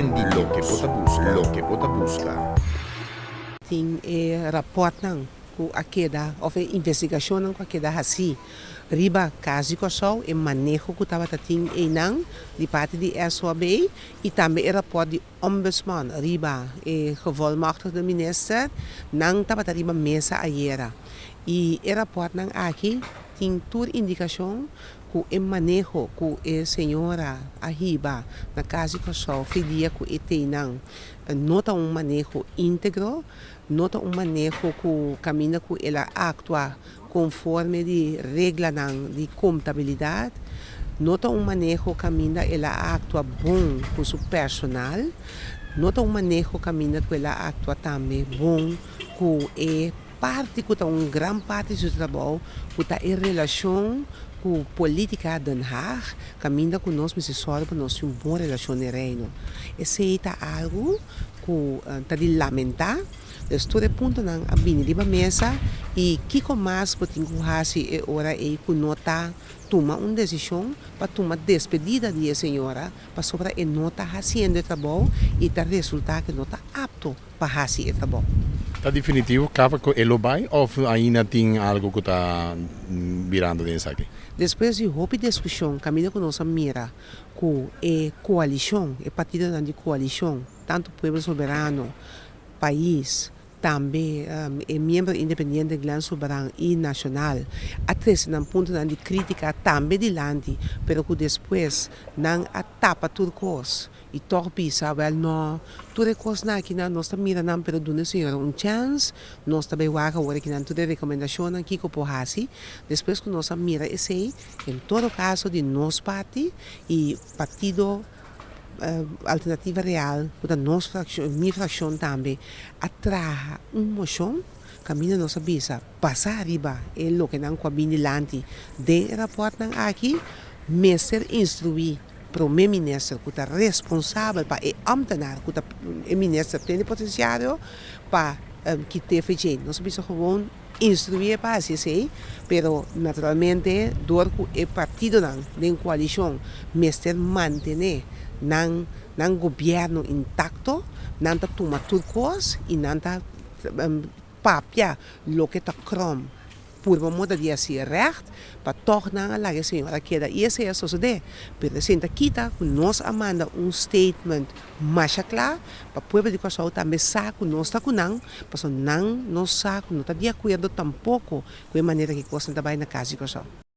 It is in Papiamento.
Wendy Loke bo ta buska, loke bo ta buska. Tin e rapòrtnan ku a keda òf e investigashonnan ku a keda hasí riba Kas di Kòrsou, e maneho ku tabata tin einan di parti di SOAB i tambe e rapòrt di Ombudsman riba e gevolmachtigde minister, nan tabata riba mesa ayera. I e rapòrtnan aki tin tur indikashon ku e maneho ku e señora a hiba na Kas di Kòrsou fe dia ku e teinan no ta un maneho íntegro, no ta un maneho ku kaminda ku el a aktua konforme di reglanan di kontabilidat, no ta un maneho kaminda el a aktua bon ku su personal, no ta un maneho kaminda ku el a aktua tambe bon ku e parti ku ta un gran parti di su trabou ku ta e relashon ku politica Den Haag, kaminda ku nos mester sòru pa nos tin un bon relashon den Reino. Esei ta algu ku ta di lamentá. Dus tur e puntonan a bini riba mesa i kiko mas bo tin ku hasi e ora ei ku no ta tuma un desishon pa tuma despedida di e señora pasobra e no ta hasiendo e trabou i ta resultá ku e no ta apto pa hasi e trabou. Ta definitivo kaba ku e lo bai òf ainda tin algu ku ta birando den esaki? Despues di hopi diskushon kaminda ku nos a mira ku e koalishon, e partidonan di koalishon, tantu Pueblo Soberano, Pais, tambe e miembro independiente Glenn Sulbaran i Nacional a trese nan puntonan di kritika tambe dilanti, pero ku despues nan a tapa tur kos i tòg bisa, wèl nò, tur e kosnan akinan nos ta mira nan pero duna e señora un chèns, nos ta bai wak awor akinan tur e rekomendashonnan kiko por hasi. Despues ku nos a mira esei, en todo kaso di nos parti i partido Alternativa Real, ku ta nos frakshon, mi frakshon tambe, a traha un moshon kaminda nos a bisa basá riba e lokenan ku a bin dilanti den e rapòrtnan aki, mester instruí promé minister ku ta responsabel pa e ámtenar ku ta e minister plenipotensiario pa kit'é f'e. Nos a bisa gewoon instruí e pa hasi esei, pero naturalmente dor ku e partidonan den koalishon mester mantené nan nan gobièrnu intakto, nan ta tuma tur kos i nan ta papia loke ta krom purba moda di hasi règt pa tòg nan a laga e señora keda i esei a sosodé. Pero esei ta kita ku nos a manda un statement Masha kla pa pueblo di Kòrsou tambe sa ku nos ta ku nan, pasobra nan no sa ku no ta di akuerdo tampoko ku e manera ku e kosnan ta bai na kas di Kòrsou.